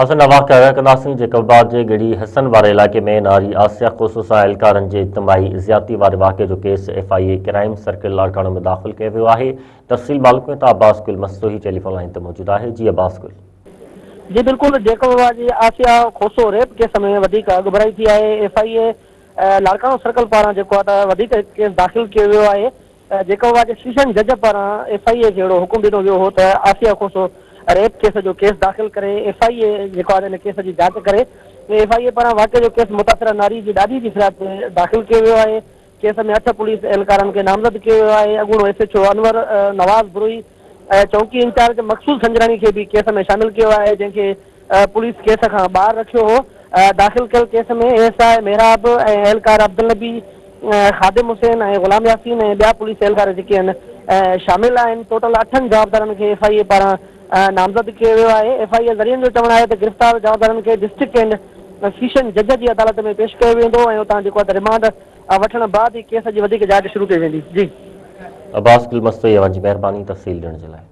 اسان نوان ڪاريا ڪنداسين جيڪب آباد جي ڳڙهي حسن واري علائقي ۾ ناري آسيا کوسو سان اهلڪارن جي اجتماعي زيادتي واري واقعي جو case F I A crime circle Larkana ۾ داخل ڪيو ويو آهي تفصيل معلوم ڪيون ٿا عباس گل مستوئي ٽيليفون لائين تي موجود آهي جي عباس گل. جي بلڪل جيڪب آباد جي آسيا کوسو ريپ ڪيس ۾ وڌيڪ اڳڀرائي ٿي آهي F I A Larkana circle پاران جيڪو آهي ته وڌيڪ هڪ ڪيس داخل ڪيو ويو آهي جيڪب آباد جي سيشن جج پاران ايف I اي کي اهڙو حڪم ڏنو ويو هو ته آسيه کوسو ريپ ڪيس جو ڪيس داخل ڪري ايف I اي جيڪو آهي ان ڪيس جي جاچ ڪري. ايف I اي پاران واقعي جو ڪيس متاثره ناري جي ڏاڏي جي فرياد تي داخل ڪيو ويو آهي. ڪيس ۾ اٺ پوليس اهلڪارن کي نامزد ڪيو ويو آهي. اڳوڻو S H O Anwar Nawaz Brohi ۽ چونڪي incharge مقصود سنجراڻي کي به ڪيس ۾ شامل ڪيو آهي جنهن کي پوليس ڪيس کان ٻاهر رکيو هو. داخل ڪيل ڪيس ۾ اي ايس I محراب ۽ اهلڪار عبدالنبي، خادم حسين ۽ غلام ياسين ۽ ٻيا پوليس اهلڪار جيڪي آهن شامل آهن. ٽوٽل اٺن جوابدارن کي ايف I اي پاران نامزد ڪيو ويو آهي. ايف I اي ذريعن جو چوڻ آهي ته گرفتار جوابدارن کي ڊسٽرڪٽ اينڊ سيشن جج جي عدالت ۾ پيش ڪيو ويندو ۽ اتان جيڪو آهي ته رمانڊ وٺڻ بعد ئي ڪيس جي وڌيڪ جاچ شروع ڪئي ويندي. جي. عباس گل مستوئي اوهان جي مهرباني تفصيل ڏيڻ جي لاء.